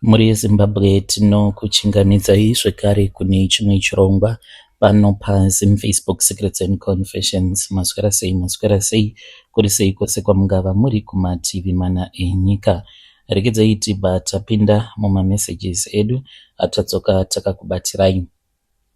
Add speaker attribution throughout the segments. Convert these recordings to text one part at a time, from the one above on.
Speaker 1: Mhuri yeZimbabwe tinokuchingamidzai zvekare kune chimwe chirongwa pano paZimFacebook Secrets and Confessions. Maswera sei, maswera sei, kuri sei kwose kwamungava muri kumativi mana enyika. Regedzai tibva tapinda mumamessages edu atadzoka takakubatirai.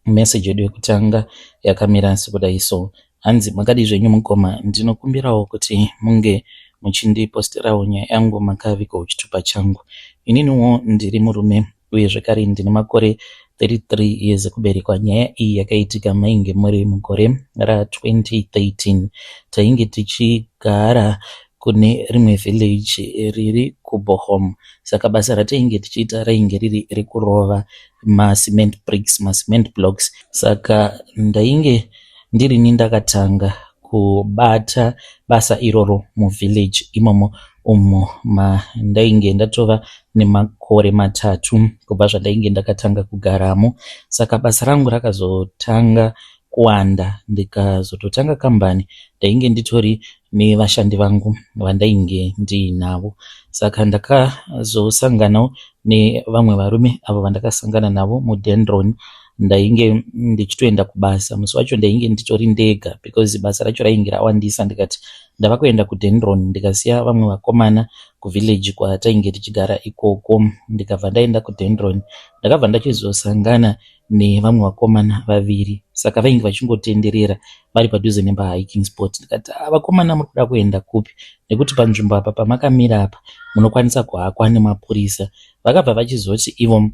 Speaker 1: Message yedu yekutanga yakamira sekudai so. Hanzi makadii zvenyu mukoma, ndinokumbirawo kuti munge muchindiposterawo nyaya yangu makavigawo chitupa changu. Ininiwo ndiri murume uye zvekare ndine makore 33 years ekuberekwa. Nyaya iyi yakaitika mainge muri mugore ra 2013. Tainge tichigara kune rimwe village riri kuBochum. Saka basa ratainge tichiita rainge riri rekurova macement bricks, macement blocks. Saka ndainge ndirini ndakatanga kubata basa iroro muvillage imomo umo mandainge ndatova nemakore 3 kubva zvandainge ndakatanga kugaramo. Saka basa rangu rakazotanga kuwanda ndikazototanga kambani. Ndainge nditori nevashandi vangu vandainge ndiinavo. Saka ndakazosanganawo nevamwe varume avo vandakasangana navo muDendron. Ndainge ndichitoenda kubasa musi wacho, ndainge nditori ndega because basa racho rainge rawandisa. Ndikati ndava kuenda kuDendron, ndikasiya vamwe vakomana kuvillage kwatainge tichigara ikoko, ndikabva ndaenda kuDendron. Ndakabva ndachizosangana nevamwe vakomana vaviri, saka vainge vachingotenderera vari padhuze nepahiking spot. Ndikati, "Vakomana, muri kuda kuenda kupi? Nekuti panzvimbo apa pamakamira apa munokwanisa kuhakwa nemapurisa." Vakabva vachizoti ivo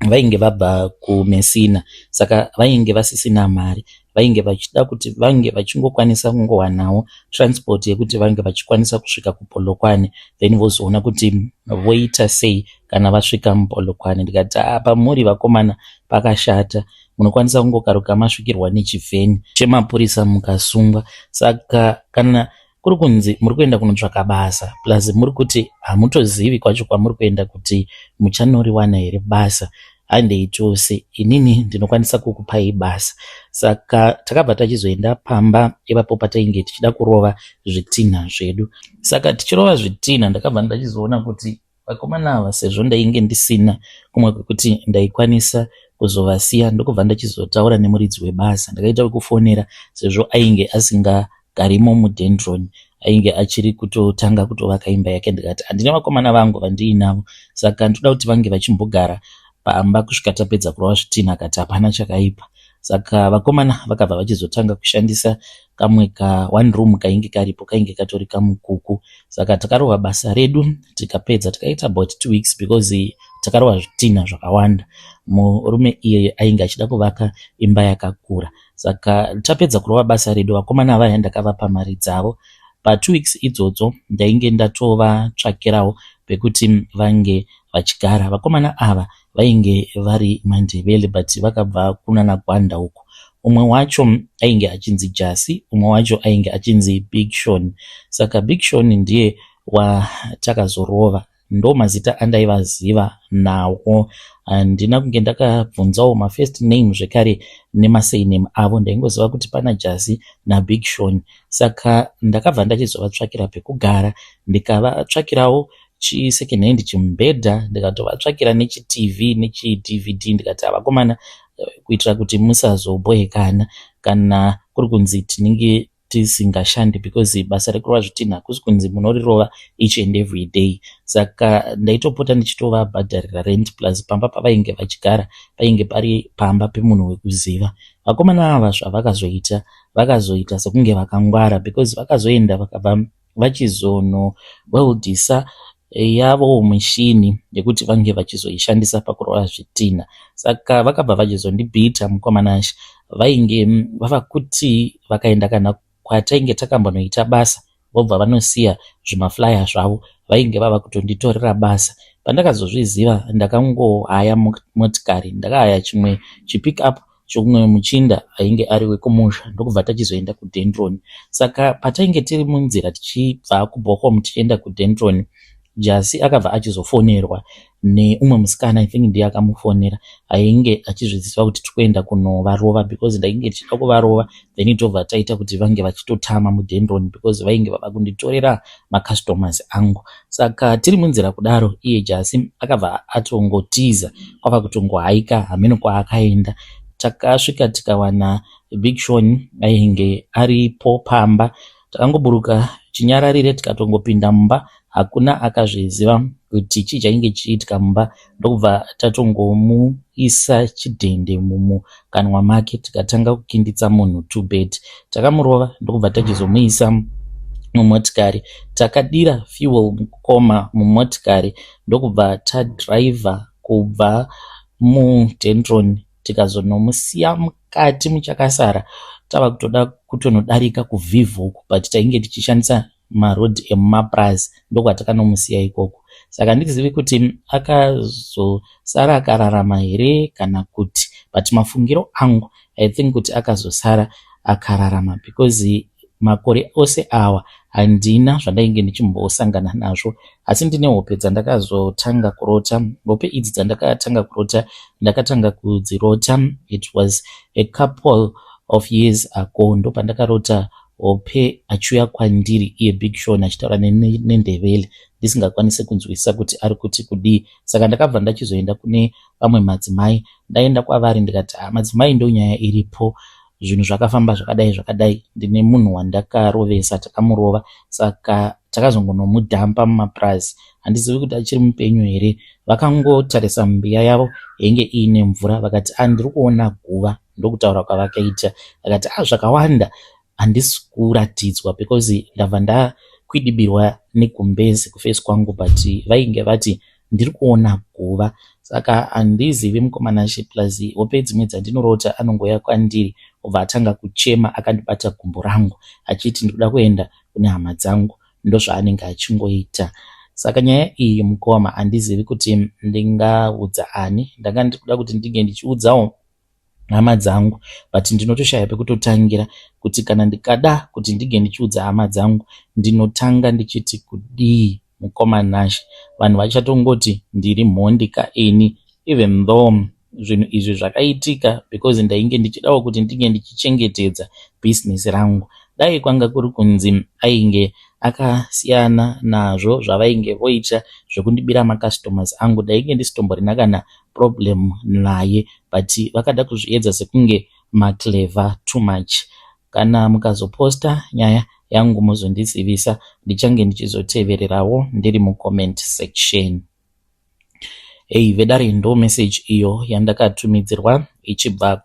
Speaker 1: vainge vabva kuMessina, saka vainge vasisina mari, vainge vachida kuti vange vachingokwanisa kungowanawo transport yekuti vange vachikwanisa kusvika kuPolokwane, then vozoona kuti voita sei kana vasvika muPolokwane. Ndikati, "Pamuri vakomana pakashata, munokwanisa kungokaruka masvikirwa nechivheni chemapurisa mukasungwa. Saka kana kuri kunzi muri kuenda kunotsvaka basa, plus muri kuti hamutozivi kwacho kwamuri kuenda kuti muchanoriwana here basa, handei tose, inini ndinokwanisa kukupai basa." Saka takabva tachizoenda pamba ipapo patainge tichida kurova zvitinha zvedu. Saka tichirova zvitinha, ndakabva ndachizoona kuti vakomana ava, sezvo ndainge ndisina kumwe kwekuti ndaikwanisa kuzovasiya, ndokubva ndachizotaura nemuridzi webasa. Ndakaita wekufonera sezvo ainge asingagarimo muDendron, ainge achiri kutotanga kutovaka imba yake. Ndikati, "Handina vakomana vangu vandiinavo, saka ndoda kuti vange vachimbogara pamba kusvika tapedza kurova zvitinha." Akati hapana chakaipa. Saka vakomana vakabva vachizotanga kushandisa kamwe ka one room kainge karipo, kainge katori kamukuku. Saka takarova basa redu tikapedza, tikaita about 2 weeks because takarova zvitinha zvakawanda. Murume iyeye ainge achida kuvaka imba yakakura. Saka tapedza kurova basa redu, vakomana vaya ndakavapa mari dzavo. Pa2 weeks idzodzo ndainge ndatovatsvakirawo pekuti vange vachigara. Vakomana ava vainge vari maNdebele, but vakabva kunana Gwanda uko. Umwe wacho ainge achinzi Jasi, umwe wacho ainge achinzi Big Shon. Saka Big Shon ndiye watakazorova, ndo mazita andaivaziva nawo. Handina kunge ndakabvunzawo mafirst name zvekare nemasurname avo, ndaingoziva kuti pana Jasi naBig Shon. Saka ndakabva ndachizovatsvakira pekugara, ndikavatsvakirawo chisecond hand chimubhedha, ndikatovatsvakira nechiTV nechiDVD. Ndikati, "Vakomana, kuitira kuti musazobhohekana kana kuri kunzi tinenge tisingashandi, because basa rekurova zvitinha hakusi kunzi munorirova each and every day." Saka ndaitopota ndichitovabhadharira rent, plus pamba pavainge vachigara painge pari pamba pemunhu wekuziva. Vakomana ava zvavakazoita, vakazoita sekunge vakangwara because vakazoenda vakabva vachizonoweldisa yavowo mishini yekuti vange vachizoishandisa pakurova zvitinha. Saka vakabva vachizondibhita mukomana. Vainge vava kuti vakaenda kana kwatainge takambonoita basa, vobva vanosiya zvimaflyer zvavo, vainge vava kutonditorera basa. Pandakazozviziva, ndakangohaya motikari, ndakahaya chimwe chipick up choumwe muchinda ainge ari wekumusha, ndokubva tachizoenda kuDendron. Saka patainge tiri munzira tichibva kuBochum tichienda kuDendron, Jasi akabva achizofonerwa. Neumwe musikana, I think ndiye akamufonera, ainge achizviziva kuti tiri kuenda kunovarova, because ndainge ndichida kuvarova, then tobva taita kuti vange vachitotama muDendron, because vainge vava kunditorera macustomers angu. Saka tiri munzira kudaro, iye Jasi akabva atongotiza, kwava kutongohaika, hameno kwaakaenda. Takasvika tikawana Big Shon ainge aripo pamba. Takangoburuka chinyararire, tikatongopinda mumba, hakuna akazviziva kuti chii chainge chichiitika mumba, ndokubva tatongomuisa chidhende mumukanwa make, tikatanga kukinditsa munhu to bed. Takamurova, ndokubva tachizomuisa mumotikari. Takadira fuel, mukoma, mumotikari, ndokubva tadhiraivha kubva muDendron, tikazonomusiya mukati muchakasara. Tava kutoda kutonodarika kuVhivhuku, but tainge tichishandisa marodhi emumapurazi, ndokwatakanomusiya ikoko. Saka handizivi kuti akazosara akararama here kana kuti, but mafungiro angu, I think kuti akazosara akararama, because makore ose awa handina zvandainge ndichimbosangana nazvo. Asi ndine hope dzandakazotanga kurota. Hope idzi dzandakatanga kurota, ndakatanga kudzirota, it was a couple of years ago, ndopandakarota hope achiuya kwandiri iye Big Shon, achitaura neNdebele, ndisingakwanisi kunzwisisa kuti ari kuti kudii. Saka ndakabva ndachizoenda kune vamwe madzimai. Ndaenda kwavari ndikati, "Ah, madzimai, ndo nyaya iripo. Zvinhu zvakafamba zvakadai zvakadai. Ndine munhu wandakarovesa, takamurova, saka takazongonomudhampa mumapurazi. Handizivi kuti achiri mupenyu here." Vakangotarisa mbiya yavo yainge iine mvura, vakati, "A, ndiri kuona guva." Ndokutaura kwavakaita. Vakati, "A, zvakawanda handisi kuratidzwa because ndabva ndakwidibirwa negumbezi kuface kwangu," but vainge vati, "Ndiri kuona guva." Saka handizivi, mukoma Nashe. Plus hope dzimwe dzandinorota, anongouya kwandiri, obva atanga kuchema akandibata gumbo rangu, achiti, "Ndikuda kuenda kune hama dzangu." Ndozvaanenge achingoita. Saka nyaya iyi, mukoma, handizivi kuti ndingaudza ani. Ndanga ndiri kuda kuti ndinge ndichiudzawo hama dzangu, but ndinotoshaya pekutotangira, kuti kana ndikada kuti ndinge ndichiudza hama dzangu, ndinotanga ndichiti kudii, mukoma Nashe? Vanhu vachatongoti ndiri mhondi kaini, even though zvinhu izvi zvakaitika because ndainge ndichidawo kuti ndinge ndichichengetedza bhizinesi rangu. Dai kwanga kuri kunzi ainge akasiyana nazvo zvavainge voita zvekundibira macustomers angu, ndainge ndisitomborina kana problem naye, but vakada kuzviedza sekunge maclever too much. Kana mukazoposta nyaya yangu, muzondizivisa, ndichange ndichizotevererawo ndiri mucomment section. Ei vedare, ndo message iyo yandakatumidzirwa ichibva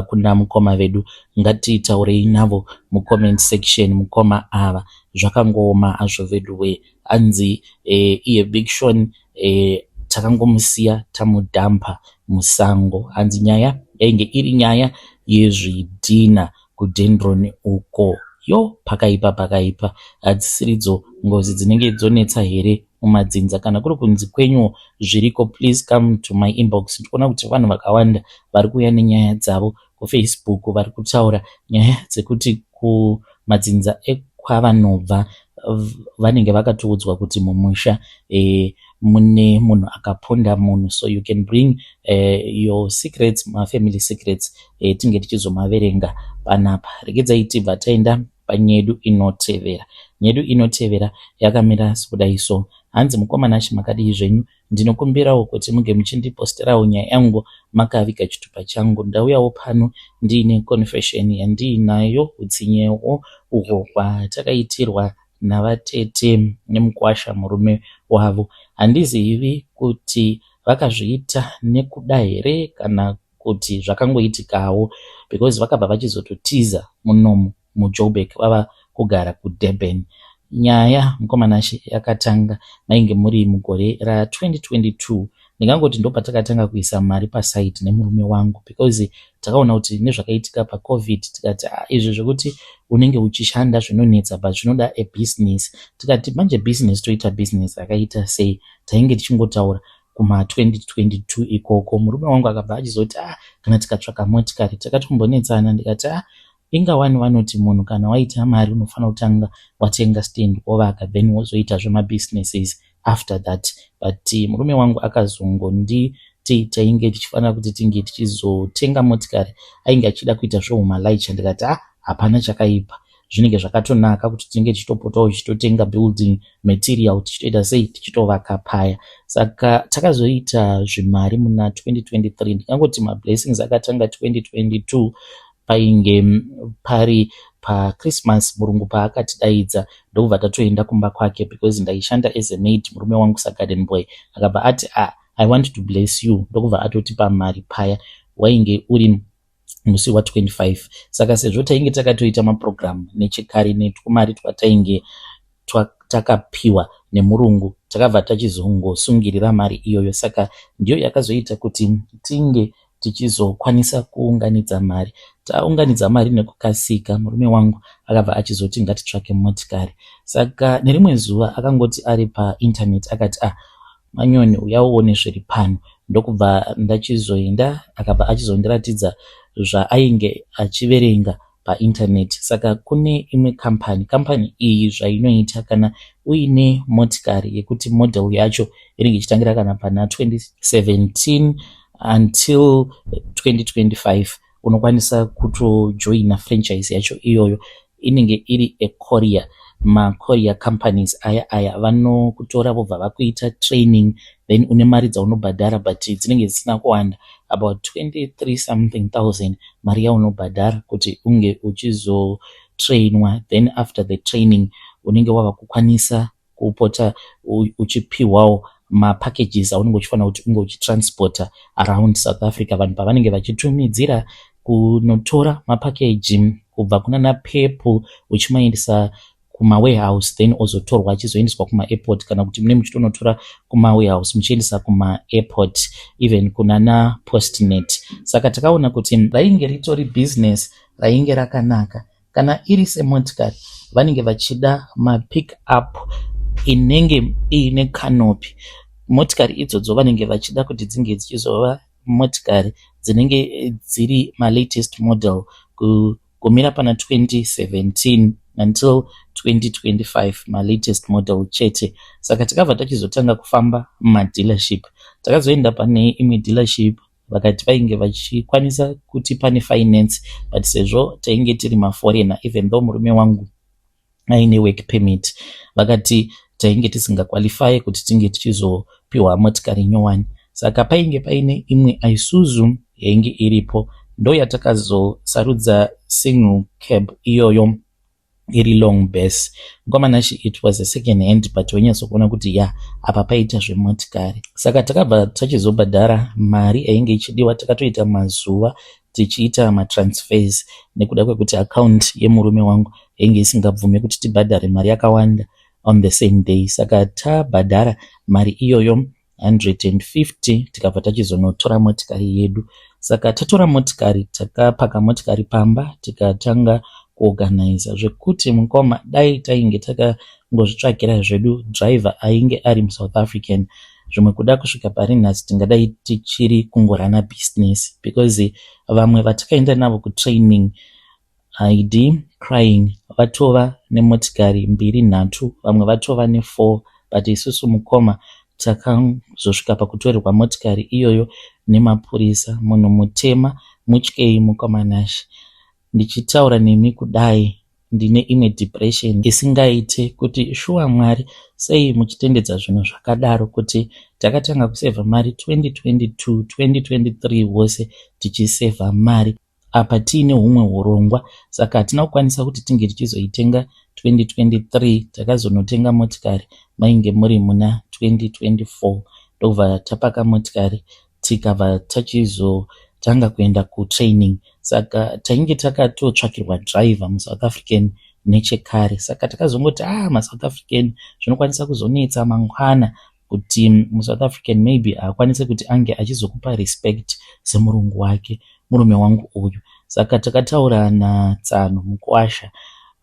Speaker 1: kuna mukoma vedu. Ngatitaurei navo mucomment section, mukoma ava. Zvakangooma hazvo vedu we. Anzi iye Big Shon takangomusiya, tamudhampa musango. Hanzi nyaya yainge iri nyaya yezvidhina kuDendron uko. Yo, pakaipa, pakaipa. Hadzisiridzo ngozi dzinenge dzonetsa here mumadzinza? Kana kuri kunzi kwenyuwo zviriko, please come to my inbox. Ndikuona kuti vanhu vakawanda vari kuuya nenyaya dzavo kuFacebook, vari kutaura nyaya dzekuti kumadzinza ekwavanobva vanenge vakatoudzwa kuti mumusha mune munhu akaponda munhu. So you can bring your secrets, mafamily secrets, tinge tichizomaverenga panapa. Regedzai tibva taenda panyedu inotevera. Nyedu inotevera yakamira sekudai so. Hanzi, "Mukoma Nashe, makadii zvenyu? Ndinokumbirawo kuti muge muchindiposterawo nyaya yangu makaviga chitupa changu. Ndauyawo pano ndiine confession yandiinayo. Utsinyewo uhwo hwatakaitirwa navatete nemukwasha, murume wavo, handizivi kuti vakazviita nekuda here kana kuti zvakangoitikawo, because vakabva vachizototiza munomu muJoburg, vava kugara kuDurban. Nyaya, mukoma Nashe, yakatanga mainge muri mugore ra2022. Ndingangoti ndopatakatanga kuisa mari paside nemurume wangu, because takaona kuti nezvakaitika paCovid, tikati, ah, izvi zvekuti unenge uchishanda zvinonetsa, but zvinoda abusiness. Tikati manje business, toita business rakaita sei? Tainge tichingotaura kuma2022 ikoko. Murume wangu akabva achizoti, ah, kana tikatsvaka motikari. Takatombonetsana, ndikati, ah, ingawani vanoti munhu kana waita mari unofanira kutanga watenga stand, wovaka, then wozoita zvemabusinesses. After that, but murume wangu akazongonditi tainge tichifanira kuti tinge tichizotenga motikari. Ainge achida kuita zvehumalaicha. Ndikati, "Ah, hapana chakaipa, zvinenge zvakatonaka kuti tinenge tichitopotawo tichitotenga building material, tichitoita sei, tichitovaka paya." Saka takazoita zvimari muna 2023. Ndingangoti mablessings akatanga 2022. Painge pari paChristmas, murungu paakatidaidza, ndokubva tatoenda kumba kwake, because ndaishanda as a maid, murume wangu sagarden boy. Akabva ati, "Ah, I want to bless you." Ndokubva atotipa mari paya. Wainge uri musi wa25. Saka sezvo tainge takatoita maprogram nechekare netwumari twatainge takapiwa nemurungu, takabva tachizongosungirira mari iyoyo. Saka ndiyo yakazoita kuti tinge tichizokwanisa kuunganidza mari. Taunganidza mari nekukasika, murume wangu akabva achizoti ngatitsvake motikari. Saka nerimwe zuva akangoti ari painternet akati, "Ah, Manyoni, uya uone zviri pano." Ndokubva ndachizoenda. Akabva achizondiratidza zvaainge achiverenga painternet. Saka kune imwe kambani. Kambani iyi zvainoita, kana uine motikari yekuti model yacho inenge ichitangira kana pana 2017 until 2025, unokwanisa kutojoina franchise yacho iyoyo. Inenge iri ecourier. Macourier companies aya aya vanokutora, vobva vakuita training, then une mari dzaunobhadhara, but dzinenge dzisina kuwanda, about 23 something thousand, mari yaunobhadhara kuti unge uchizotrainwa. Then after the training unenge wava kukwanisa kupota uchipiwawo mapackages aunenge uchifanira kuti unge uchitransporta around South Africa, vanhu pavanenge vachitumidzira kunotora mapackage kubva kunana Pep, uchimaendesa kumawarehouse, then ozotorwa achizoendeswa kumaairport, kana kuti mune muchitonotora kumawarehouse muchiendesa kumaairport, even kunana Postnet. Saka takaona kuti rainge ritori business rainge rakanaka. Kana iri semotikari, vanenge vachida mapick up inenge iine canopy. Motikari idzodzo vanenge vachida kuti dzinge dzichizova motikari dzinenge dziri malatest model, kugumira pana 2017 until 2025, malatest model chete. Saka takabva tachizotanga kufamba mumadealership. Takazoenda pane imwe dealership, vakati vainge vachikwanisa kuti pane finance, but sezvo tainge tiri maforeigner, even though murume wangu aine work permit, vakati tainge tisingaqualify kuti tinge tichizopiwa motikari nyowani. Saka painge paine imwe Isuzu yainge iripo, ndo yatakazosarudza, single cab iyoyo iri long base. Mukomanashi, it was a second hand, but wainyatsokuona kuti ya, apa paita zvemotikari. Saka takabva tachizobhadhara mari yainge ichidiwa. Takatoita mazuva tichiita matransfers nekuda kwekuti account yemurume wangu yainge isingabvumi kuti tibhadhare mari yakawanda on the same day. Saka tabhadhara mari iyoyo 150, tikabva tachizonotora motikari yedu. Saka tatora motikari, takapaka motikari pamba, tikatanga kuorganiza zvekuti, mukoma, dai tainge takangozvitsvakira zvedu driver ainge ari muSouth African, zvimwe kuda kusvika pari nhasi tingadai tichiri kungorana business, because vamwe vatakaenda navo kutraining id crying vatova nemotikari mbiri, nhatu, vamwe vatova ne4, but isusu, mukoma, takazosvika pakutorerwa motikari iyoyo nemapurisa. Munhu mutema mutyei. Mukoma Nashe, ndichitaura nemi kudai, ndine imwe depression isingaite kuti shuwa, Mwari, sei muchitendedza zvinhu zvakadaro, kuti takatanga kusevha mari 2022, 2023 wose tichisevha mari apa tiine humwe urongwa. Saka hatina kukwanisa kuti tinge tichizoitenga 2023. Takazonotenga motikari mainge muri muna 2024. Ndobva tapaka motikari, tikabva tachizotanga kuenda kutraining. Saka tainge takatotsvakirwa driver muSouth African nechekare. Saka takazongoti, "Ah, maSouth African zvinokwanisa kuzonetsa mangwana kuti muSouth African maybe haakwanisi kuti ange achizokupa respect semurungu wake," murume wangu uyu. Saka takataura natsano mukwasha,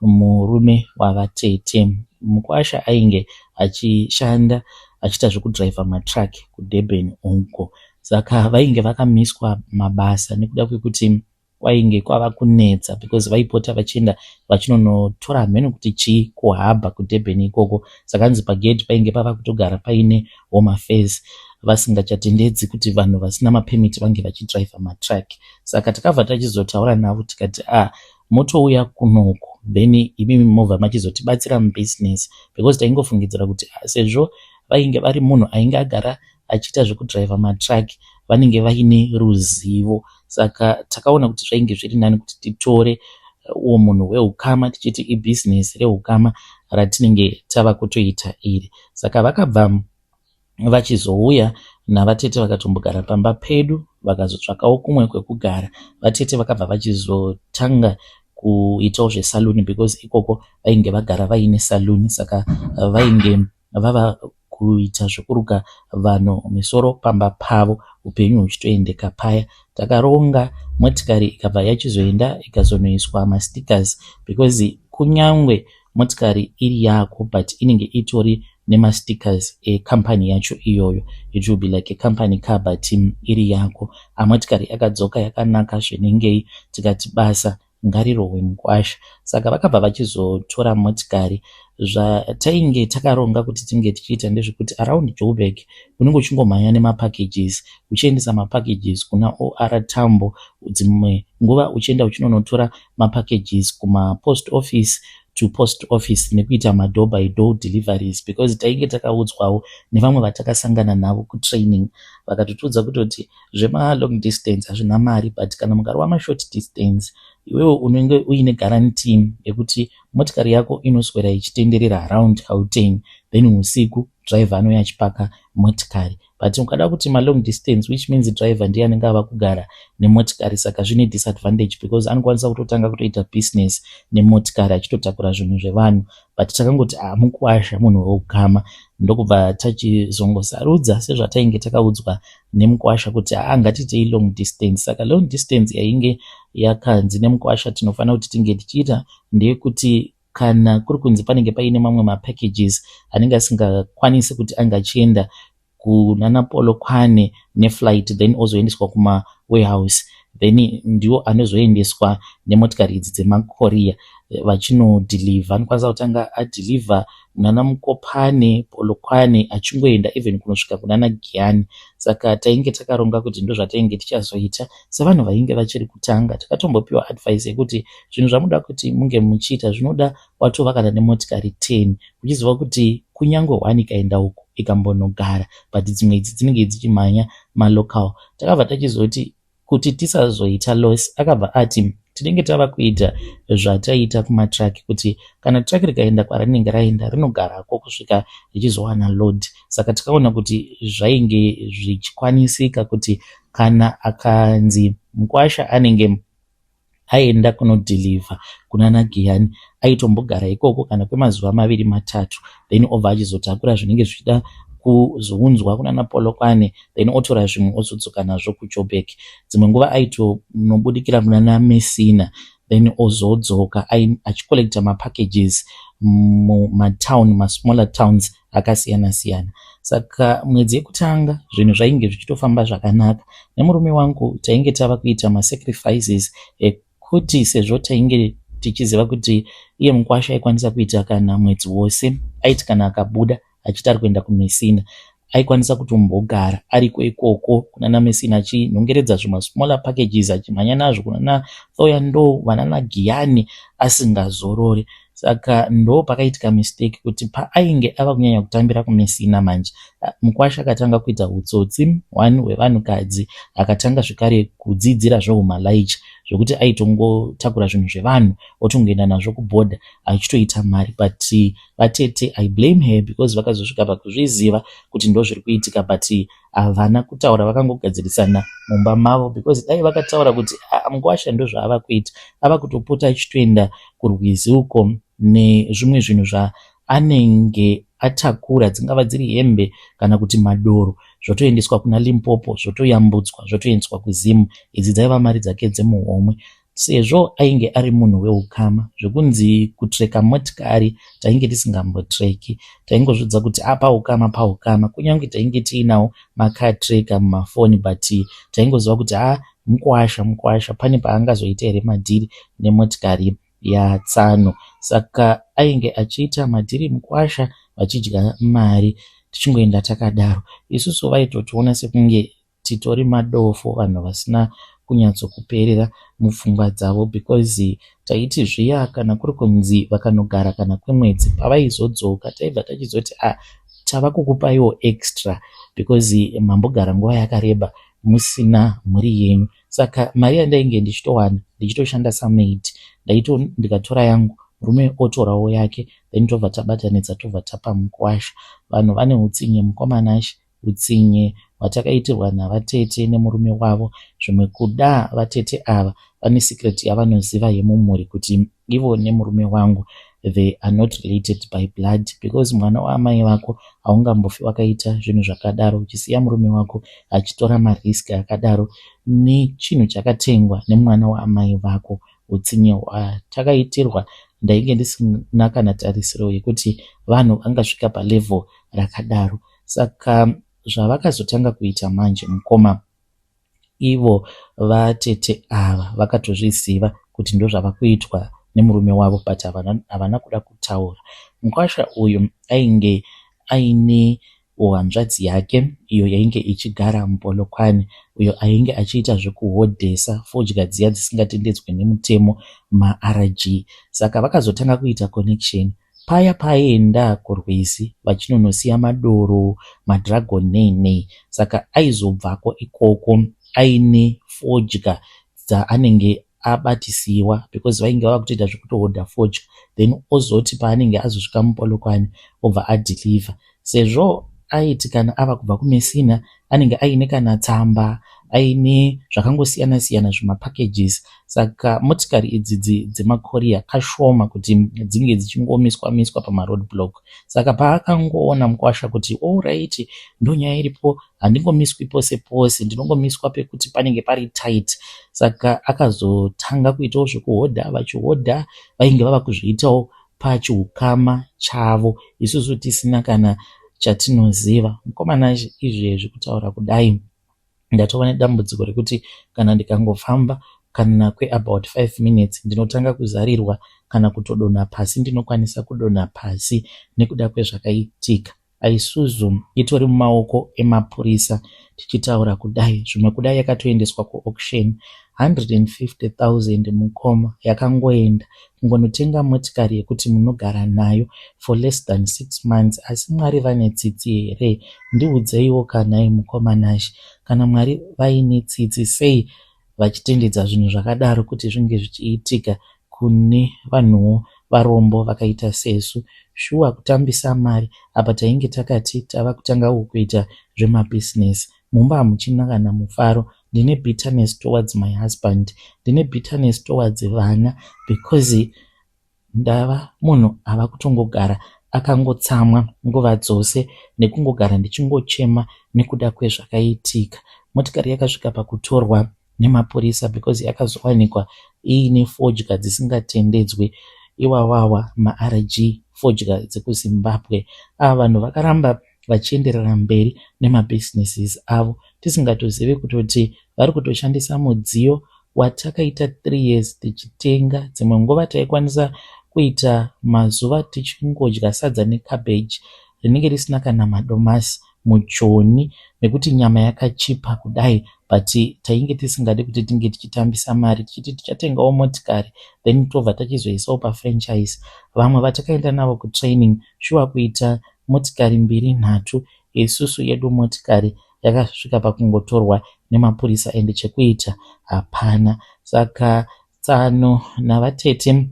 Speaker 1: murume wavatete. Mukwasha ainge achishanda achiita zvekudhiraivha matruck kuDurban uko. Saka vainge vakamiswa mabasa nekuda kwekuti Kwainge kwava kunetsa because vaipota vachienda vachinonotora hameno kuti chii kuharbour kuDurban ikoko. Saka hanzi pagedhi painge pava kutogara paine Home Affairs, vasingachatendedzi kuti vanhu vasina mapermit vange vachidhiraivha matruck. Saka takabva tachizotaura navo tikati, "A ah, motouya kunoku, then imimi mobva machizotibatsira mubusiness," because taingofungidzira kuti ah, sezvo vainge vari munhu ainge agara achiita zvekudhiraivha matruck, vanenge vaine ruzivo. Saka takaona kuti zvainge zviri nani kuti titore uwo munhu weukama, tichiti ibhizinesi reukama ratinenge tava kutoita iri. Saka vakabva vachizouya navatete, vakatombogara pamba pedu, vakazotsvakawo kumwe kwekugara. Vatete vakabva vachizotanga kuitawo zvesaluni because ikoko vainge vagara vaine saluni, saka vainge vava kuita zvekuruka vanhu misoro pamba pavo, upenyu huchitoendeka paya. Takaronga motikari ikabva yachizoenda ikazonoiswa mastickers, because kunyangwe motikari iri yako, but inenge itori nemastickers ekambani yacho iyoyo. It will be like a company car, but iri yako. Amotikari yakadzoka yakanaka zvenengei, tikati basa ngarirohwe mukwasha. Saka vakabva vachizotora motikari. Zvatainge takaronga kuti tinge tichiita ndezvekuti around Joburg unenge uchingomhanya nemapackages, uchiendesa mapackages kuna OR Tambo, dzimwe nguva uchienda uchinonotora mapackages kumapost office to post office, nekuita madoor by door deliveries, because tainge takaudzwawo nevamwe vatakasangana navo kutraining, vakatotiudza kutoti zvemalong distance hazvina mari, but kana mukarova mashort distance, iwewe unenge uine guarantee yekuti motikari yako inoswera ichitenderera around Gauteng, then usiku driver anouya achipaka motikari. But ukada kuti malong distance, which means driver ndiye anenge ava kugara nemotikari, saka zvine disadvantage because anokwanisa kutotanga kutoita business nemotikari achitotakura zvinhu zvevanhu. But takangoti, ah, mukuwasha munhu weukama, ndokubva tachizongosarudza sezvatainge takaudzwa nemukwasha kuti haa, ngatiitei long distance. Saka long distance yainge yakanzi nemukwasha tinofanira kuti tinge tichiita ndeyekuti kana kuri kunzi panenge paine mamwe mapackages anenge asingakwanisi kuti ange achienda kunana Polokwane neflight, then ozoendeswa kumawarehouse, then ndiwo anozoendeswa nemotikari idzi dzemacourier vachinodhilivha. Anokwanisa kutanga adhilivha munana Mokopane, Polokwane, achingoenda even kunosvika kunana Giyani. Saka tainge takaronga kuti ndozvatainge tichazoita sevanhu vainge vachiri kutanga. Takatombopiwa advice yekuti zvinhu zvamuda kuti munge muchiita zvinoda watova kana nemotikari 10, uchiziva kuti kunyange one ikaenda uko ikambonogara, but dzimwe idzi dzinenge dzichimhanya malocal. Takabva tachizoti kuti tisazoita loss, akabva ati tinenge tava kuita zvataita kumatruck, kuti kana truck rikaenda kwarinenge raenda, rinogarako kusvika richizowana load. Saka takaona kuti zvainge zvichikwanisika kuti kana akanzi mukwasha anenge aenda kunodhilivha kunana Giyani, aitombogara ikoko kana kwemazuva 2 3, then obva achizotakura zvinenge zvichida kuzounzwa kunana Polokwane, then otora zvimwe ozodzoka nazvo kuJoburg. Dzimwe nguva aitonobudikira kunana Messina, then ozodzoka achicollecta mapackages mumatown, masmaller towns akasiyana siyana. Saka mwedzi yekutanga zvinhu zvainge zvichitofamba zvakanaka. Nemurume wangu tainge tava kuita masacrifices ekuti sezvo tainge tichiziva kuti iye mukwasha aikwanisa kuita kana mwedzi wose, aiti kana akabuda achiti ari kuenda kuMessina, aikwanisa kutombogara ariko ikoko kunana Messina achinhongeredza zvimasmaller packages, achimhanya nazvo kunana Thohoyandou, vanana Giyani, asingazorori. Saka ndo pakaitika mistake, kuti paainge ava kunyanya kutambira kuMessina manje, mukwasha akatanga kuita utsotsi one hwevanhukadzi. Akatanga zvekare kudzidzira zveumalaicha, zvokuti aitongotakura zvinhu zvevanhu otongoenda nazvo kubhodha achitoita mari. But vatete, I blame her, because vakazosvika pakuzviziva kuti ndo zviri kuitika, but havana kutaura, vakangogadzirisana mumba mavo, because dai vakataura kuti mukwasha ndo zvaava kuita, ava kutopota achitoenda kurwizi uko nezvimwe zvinhu zvaanenge atakura, dzingava dziri hembe kana kuti madoro, zvotoendeswa kuna Limpopo, zvotoyambutswa, zvotoendeswa kuZimu. Idzi dzaiva mari dzake dzemuhomwe. Sezvo ainge ari munhu weukama, zvekunzi kutreka motikari tainge tisingambotreki. Taingozvidza kuti paukama, paukama. Kunyange tainge tiinawo macar tracker mumafoni, but taingoziva kuti ha. Mukwasha, mukwasha pane paangazoita here madhiri nemotikari yatsano? Saka ainge achiita madhiri mukwasha vachidya mari tichingoenda takadaro. Isusu vaitotiona sekunge titori madofo, vanhu vasina kunyatsokuperera mupfungwa dzavo, because taiti zviya kana kuri kunzi vakanogara kana kwemwedzi, pavaizodzoka taibva tachizoti, "A ah, tava kukupaiwo extra because mambogara nguva yakareba musina mhuri yenyu." Saka mari yandainge ndichitowana ndichitoshanda samaid, ndaito ndikatora yangu, murume otorawo yake, then tobva tabatanidza, tobva tapa mukwasha. Vanhu vane utsinye, mukoma Nashe. Utsinye hwatakaitirwa navatete nemurume wavo, zvimwe kuda vatete ava vane secret yavanoziva yemumhuri kuti ivo nemurume wangu they are not related by blood, because mwana waamai vako haungambofi wakaita zvinhu zvakadaro, uchisiya murume wako achitora marisk akadaro nechinhu chakatengwa nemwana waamai vako. Utsinye hwatakaitirwa, ndainge ndisina kana tarisiro yekuti vanhu vangasvika palevel rakadaro. Saka zvavakazotanga kuita manje, mukoma, ivo vatete ava vakatozviziva kuti ndozvava kuitwa nemurume wavo, but havana kuda kutaura. Mukwasha uyu ainge aine hanzvadzi yake iyo yainge ichigara muPolokwane, uyo ainge achiita zvekuhodhesa fodya dziya dzisingatendedzwe nemutemo, maRG. Saka vakazotanga kuita connection paya paaienda kurwizi vachinonosiya madoro, madragon, nei nei. Saka aizobvako ikoko aine fodya dzaanenge abatisiwa, because vainge vava kutoita zvekutohodha fodya, then ozoti paanenge azosvika muPolokwane obva adeliver, sezvo aiti kana ava kubva kuMessina anenge aine kana tsamba, aine zvakangosiyana siyana, zvimapackages. Saka motikari idzi dzemacourier kashoma kuti dzinge dzichingomiswa miswa pamaroad block. Saka paakangoona mukwasha kuti, "Alright, ndonyaya iripo, handingomiswi pose pose, ndinongomiswa pekuti panenge pari tight," saka akazotanga kuitawo zvekuhodha. Vachihodha, vainge vava kuzviitawo pachiukama chavo, isusu tisina kana chatinoziva. Mukoma Nashe, izvezvi kutaura kudai ndatova nedambudziko rekuti kana ndikangofamba kana kweabout 5 minutes ndinotanga kuzarirwa kana kutodonha pasi. Ndinokwanisa kudonha pasi nekuda kwezvakaitika. Isuzu itori mumaoko emapurisa tichitaura kudai. Zvimwe kudai yakatoendeswa kuauction. 150 000, mukoma, yakangoenda. Kungonotenga motikari yekuti munogara nayo for less than 6 months. Asi Mwari vane tsitsi here? Ndiudzeiwo kanai, mukoma Nashe. Kana Mwari vaine tsitsi, sei vachitendedza zvinhu zvakadaro kuti zvinge zvichiitika kune vanhuwo varombo vakaita sesu? Shuwa, kutambisa mari. Apa tainge takati tava kutangawo kuita zvemabhizinesi. Mumba hamuchina kana mufaro. Ndine bitterness towards my husband, ndine bitterness towards vana, because ndava munhu ava kutongogara akangotsamwa nguva dzose nekungogara ndichingochema nekuda kwezvakaitika. Motikari yakasvika pakutorwa nemapurisa because yakazowanikwa iine fodya dzisingatendedzwe, iwawawa maRG, fodya dzekuZimbabwe. Ava vanhu vakaramba vachienderera mberi nemabhizinesis avo, tisingatozivi kutoti vari kutoshandisa mudziyo watakaita 3 years tichitenga. Dzimwe nguva taikwanisa kuita mazuva tichingodya sadza necabbage rinenge risina kana madomasi muJoni, nekuti nyama yakachipa kudai, but tainge tisingadi kuti tinge tichitambisa mari tichiti tichatengawo motikari, then tobva tachizoisawo pafranchise. Vamwe vatakaenda navo kutraining, shuwa, kuita motikari mbiri, nhatu, isusu yedu motikari yakasvika pakungotorwa nemapurisa, ende chekuita hapana. Saka tsano navatete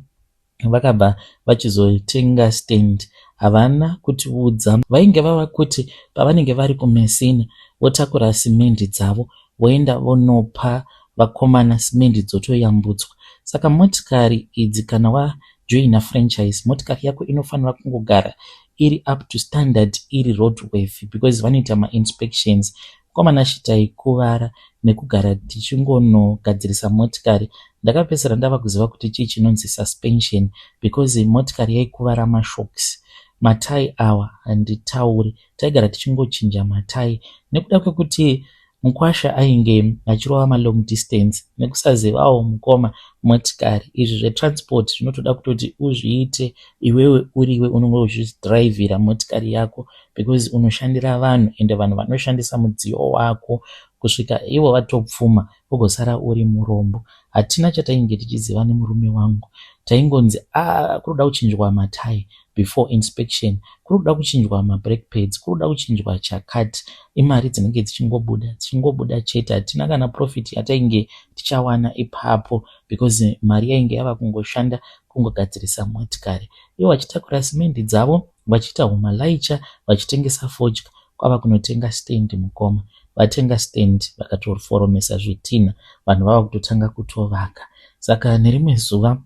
Speaker 1: vakabva vachizotenga stand. Havana kutiudza. Vainge vava kuti pavanenge vari kuMessina votakura simendi dzavo, voenda vonopa vakomana, simendi dzotoyambutswa. Saka motikari idzi, kana wajoina franchise, motikari yako inofanira kungogara iri up to standard, iri roadworthy, because vanoita mainspections. Mukoma Nashe, taikuvara nekugara tichingonogadzirisa motikari. Ndakapedzisira ndava kuziva kuti chii chinonzi suspension, because motikari yaikuvara mashocks, matai awa handitauri. Taigara tichingochinja matai nekuda kwekuti Mukwasha ainge achirova malong distance nekusazivawo mukoma motikari. Izvi zvetransport zvinotoda kutoti uzviite iwewe uriwe unenge uchidhiraivhira motikari yako because unoshandira vanhu ende vanhu vanoshandisa mudziyo wako kusvika ivo vatopfuma ugosara uri murombo. Hatina chatainge tichiziva nemurume wangu. Taingonzi ah kunoda kuchinjwa matayi before inspection, kuri kuda kuchinjwa mabrake pads, kuri kuda kuchinjwa chakati. Imari dzinenge dzichingobuda dzichingobuda chete. Hatina kana profit yatainge tichawana ipapo because mari yainge yava kungoshanda kungogadzirisa motikari. Ivo vachitakura simendi dzavo vachiita humalaicha vachitengesa fodya kwava kunotenga stand mukoma. Vatenga stand vakatoforomesa zvitinha vanhu vava kutotanga kutovaka. Saka nerimwe zuva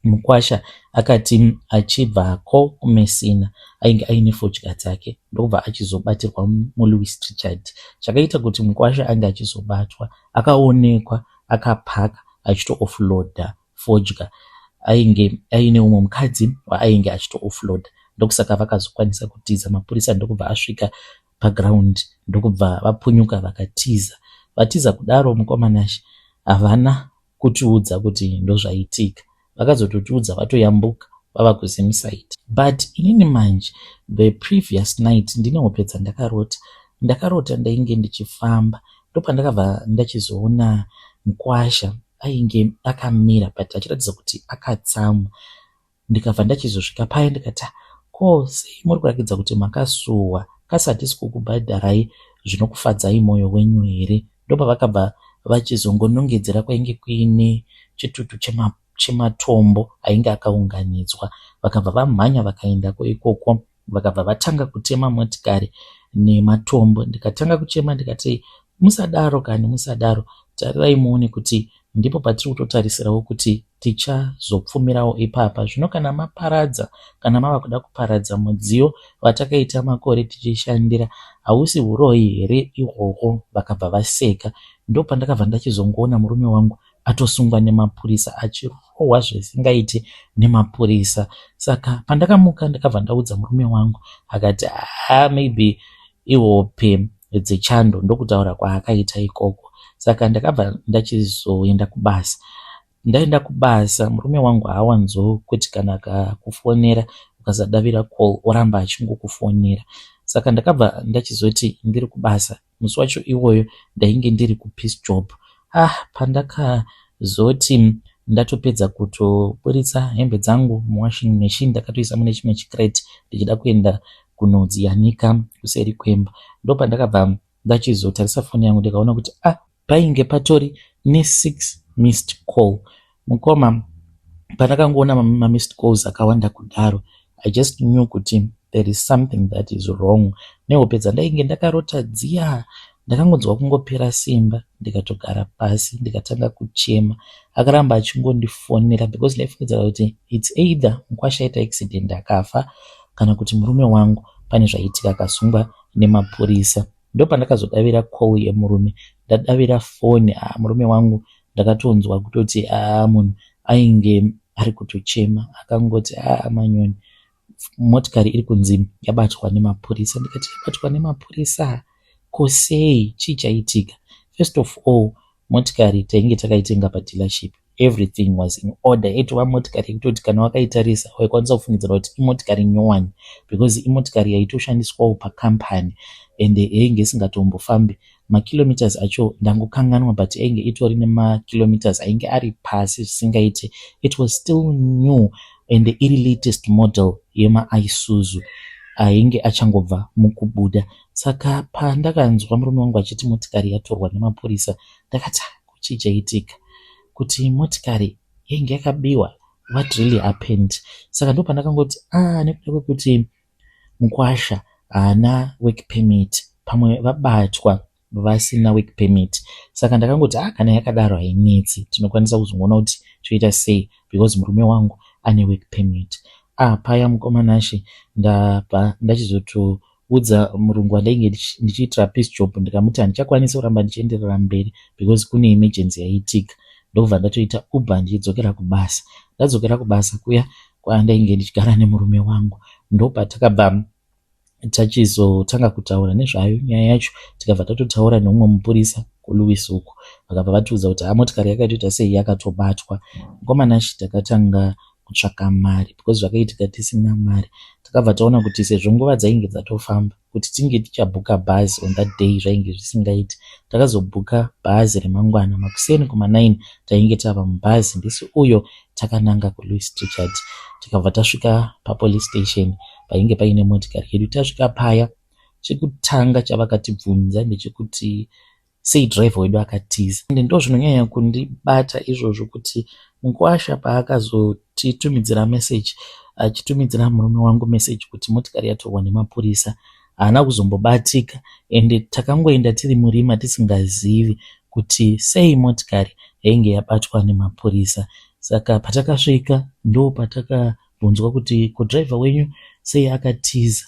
Speaker 1: mukwasha akati achibvako kuMessina ainge aine fodya dzake ndokubva achizobatirwa muLouis Trichardt. Chakaita kuti mukwasha ange achizobatwa akaonekwa akapaka achito-offloada fodya ainge aine umwe mukadzi waainge achito-offloada ndokusaka vakazokwanisa kutiza mapurisa ndokubva asvika paground ndokubva vapunyuka vakatiza. Vatiza kudaro mukoma Nashe havana kutiudza kuti ndozvaitika. Vakazototiudza vatoyambuka vava kuZimside. But inini manje the previous night ndine hope dzandakarota. Ndakarota ndainge ndichifamba ndopandakabva ndachizoona mukwasha ainge akamira but achiratidza kuti akatsamwa. Ndikabva ndachizosvika paya ndikati ko sei muri kuratidza kuti makasuwa kasi hatisi kukubhadharai zvinokufadzai mwoyo wenyu here? Ndopavakabva vachizongonongedzera kwainge kuine chitutu chematombo ainge akaunganidzwa. Vakabva vamhanya vakaendako ikoko vakabva vatanga kutema motikari nematombo. Ndikatanga kuchema ndikati musadaro kani musadaro tarirai muone kuti ndipo patiri kutotarisirawo kuti tichazopfumirawo ipapa. Zvino kana maparadza kana mava kuda kuparadza mudziyo watakaita makore tichishandira hausi huroyi here ihwohwo? Vakabva vaseka. Ndopandakabva ndachizongoona murume wangu atosungwa nemapurisa achirohwa zvisingaiti nemapurisa. Saka pandakamuka ndakabva ndaudza murume wangu akati haa maybe ihope dzechando ndokutaura kwaakaita ikoko. Saka ndakabva ndachizoenda kubasa. Ndaenda kubasa murume wangu haawanzokuti kana akakufonera ukasadavira call oramba achingokufonera. Saka ndakabva ndachizoti ndiri kubasa. Musi wacho iwoyo ndainge ndiri kupiece job. Ah pandakazoti ndatopedza kutoburitsa hembe dzangu muwashing machine ndakatoisa mune chimwe chicrate ndichida kuenda kunodziyanika kuseri kwemba. Ndopandakabva ndachizotarisa foni yangu ndikaona kuti ah painge patori ne6 missed call. Mukoma pandakangoona mamissed calls akawanda kudaro I just knew kuti there is something that is wrong. Nehope dzandainge ndakarota dziya ndakangonzwa kungopera simba ndikatogara pasi ndikatanga kuchema. Akaramba achingondifonera because ndaifungidzira kuti it's either mukwasha aita accident akafa kana kuti murume wangu pane zvaitika akasungwa nemapurisa. Ndopandakazodavira call yemurume. Ndadavira foni ah murume wangu ndakatonzwa kutoti ah munhu ainge ari kutochema akangoti ah Manyoni motikari iri kunzi yabatwa nemapurisa. Ndikati yabatwa nemapurisa ko sei chii chaitika? First of all motikari tainge takaitenga padealership everything was in order yaitova motikari yekutoti kana wakaitarisa waikwanisa kufungidzira kuti imotikari nyowani because imotikari yaitoshandiswawo pakambani ende yainge isingatombofambi makilometers acho ndangokanganwa but yainge itori nemakilometers ainge ari pasi zvisingaite it was still new ende iri latest model yemaIsuzu ainge achangobva mukubuda. Saka pandakanzwa murume wangu achiti motikari yatorwa nemapurisa ndakati chii chaitika kuti motikari yainge yakabiwa what really happened saka ndopandakangoti ah nekuda kwekuti mukwasha haana work permit pamwe vabatwa vasina work permit saka ndakangoti ah kana yakadaro hainetsi tinokwanisa kuzongoona kuti toita sei because murume wangu ane work permit ah paya mukoma Nashe ndabva ndachizotoudza murungu wandainge ndichiitira piece job ndikamuti handichakwanisi kuramba ndichienderera mberi because kune emergency yaitika ndokubva ndatoita uber ndichidzokera kubasa ndadzokera kubasa kuya kwandainge ndichigara nemurume wangu ndopatakabva. Tachizotanga kutaura nezvayo nyaya yacho, tikabva tatotaura neumwe mupurisa kuLouis uko, vakabva vatiudza kuti ha, motikari yakatoita sei, yakatobatwa. Mukoma Nash, takatanga kutsvaka mari because zvakaitika tisina mari. Takabva taona kuti sezvo nguva dzainge dzatofamba, kuti tinge tichabhuka bhazi on that day zvainge zvisingaiti. Takazobhuka bhazi remangwana makuseni kuma9, tainge tava mubhazi ndisi uyo takananga kuLouis Trichardt. Tikabva tasvika papolice station painge paine motikari yedu. Tasvika paya, chekutanga chavakatibvunza ndechekuti sei dhiraivha wedu akatiza. Ende ndo zvinonyanya kundibata izvozvo, kuti mukwasha paakazotitumidzira meseji, achitumidzira murume wangu meseji kuti motikari yatorwa nemapurisa, haana kuzombobatika. Ende takangoenda tiri murima tisingazivi kuti sei motikari yainge yabatwa nemapurisa. Saka patakasvika ndo patakabvunzwa kuti ko dhiraivha wenyu sei akatiza.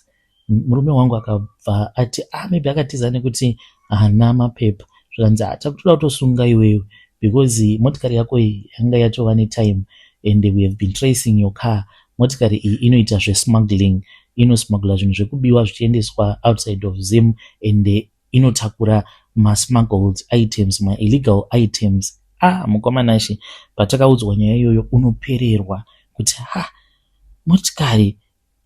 Speaker 1: Murume wangu akabva ati, "Ah, maybe akatiza nekuti haana mapepa." Zvikanzi, "Takutoda kutosunga iwewe because motikari yako iyi yanga yatova netime and we have been tracing your car. Motikari iyi inoita zvesmuggling, inosmugla zvinhu zvekubiwa zvichiendeswa outside of Zim, and inotakura masmuggled items, maillegal items." Ah, mukoma Nashe, patakaudzwa nyaya iyoyo unopererwa kuti ha, motikari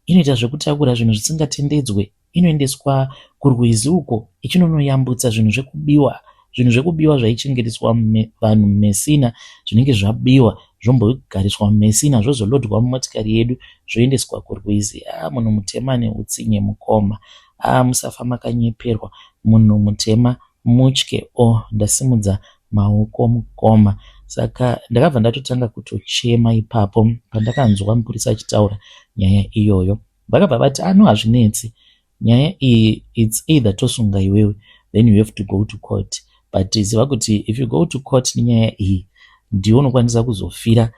Speaker 1: inoita zvekutakura zvinhu zvisingatendedzwe, inoendeswa kurwizi uko ichinonoyambutsa zvinhu zvekubiwa, zvinhu zvekubiwa zvaichengeteswa vanhu muMessina, zvinenge zvabiwa zvombogariswa muMessina, zvozolodwa mumotikari yedu zvoendeswa kurwizi. A, munhu mutema neutsinye, mukoma. A, musafa makanyeperwa, munhu mutema mutye. O, ndasimudza maoko, mukoma. Saka ndakabva ndatotanga kutochema ipapo pandakanzwa mupurisa achitaura nyaya iyoyo. Vakabva vati, "Ano, hazvinetsi nyaya iyi, it's either tosunga iwewe, then you have to go to court, but ziva kuti if you go to court nenyaya iyi, ndiwe unokwanisa kuzofira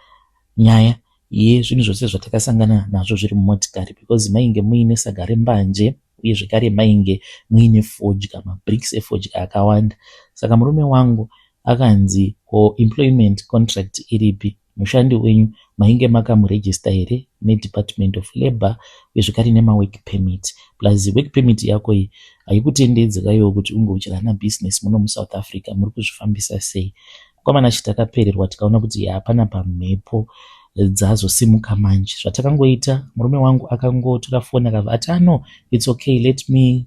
Speaker 1: nyaya yezvinhu zvose zvatakasangana nazvo zviri mumotikari," because mainge muine saga rembanje uye zvekare mainge muine fodya, mabricks efodya akawanda. Saka murume wangu akanzi, "Ko employment contract iripi? Mushandi wenyu mainge makamurejista here neDepartment of Labour, uye zvekare nemawork permit? Plus work permit yako iyi haikutendedzekaiwo kuti unge uchirana business muno muSouth Africa. Muri kuzvifambisa sei?" Mukomana, takapererwa, tikaona kuti hapana pamhepo dzazosimuka manje. Zvatakangoita, murume wangu akangotora foni akabva ati, "Ano, it's okay, let me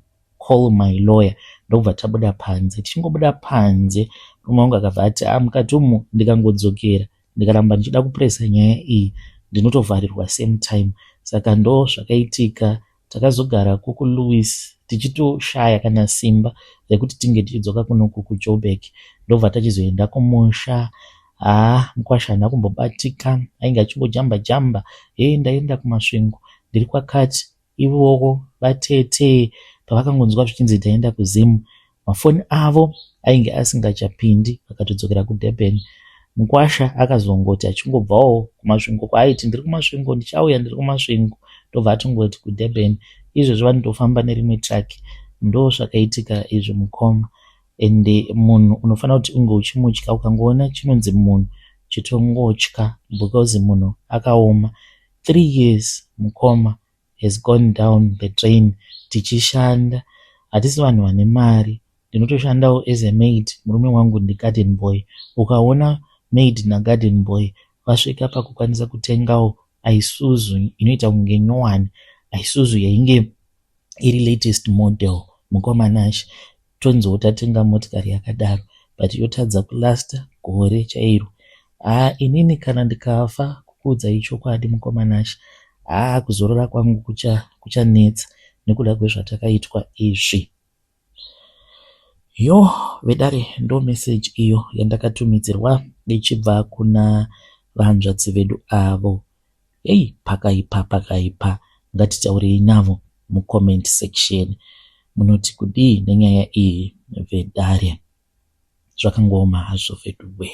Speaker 1: call my lawyer." Ndokubva tabuda panze. Tichingobuda panze, murume wangu akabva ati, "A, mukati umu ndikangodzokera, ndikaramba ndichida kupresa nyaya iyi, ndinotovharirwa same time." Saka ndo zvakaitika. Takazogara kuLouis tichitoshaya kana simba rekuti tinge tichidzoka kunoku kuJoburg. Ndobva tachizoenda kumusha. Haa, mukwasha haana kumbobatika, ainge achingojamba jamba, "Hei, ndaenda kuMasvingo, ndiri kwakati." Ivowo vatete pavakangonzwa zvichinzi taenda kuZimu, mafoni avo ainge asingachapindi, vakatodzokera kuDurban. Mukwasha akazongoti achingobvawo kuMasvingo kwaaiti, "Ndiri kuMasvingo, ndichauya, ndiri kuMasvingo," ndobva atongoti kuDurban. Izvezvi vanotofamba nerimwe truck. Ndo zvakaitika izvi, mukoma. Ende munhu unofanira kuti unge uchimutya. Ukangoona chinonzi munhu, chitongotya, because munhu akaoma. 3 years, mukoma, has gone down the drain tichishanda. Hatisi vanhu vane mari. Ndinotoshandawo as a maid, murume wangu ndigarden boy. Ukaona maid nagarden boy vasvika pakukwanisa kutengawo Isuzu inoita kunge nyowani, Isuzu yainge iri latest model, mukoma Nashe, tonziwo tatenga motikari yakadaro, but yotadza kulasta gore chairo. Haa, inini kana ndikafa, kukuudzai chokwadi, mukoma Nashe, haa, kuzorora kwangu kuchanetsa nekuda kwezvatakaitwa izvi. Yo, vedare, ndo meseji iyo yandakatumidzirwa ichibva kuna vanzvadzi vedu avo. Ei, pakaipa, pakaipa. Ngatitaurei navo mucomment section. Munoti kudii nenyaya iyi, vedare? Zvakangooma hazvo, veduwe.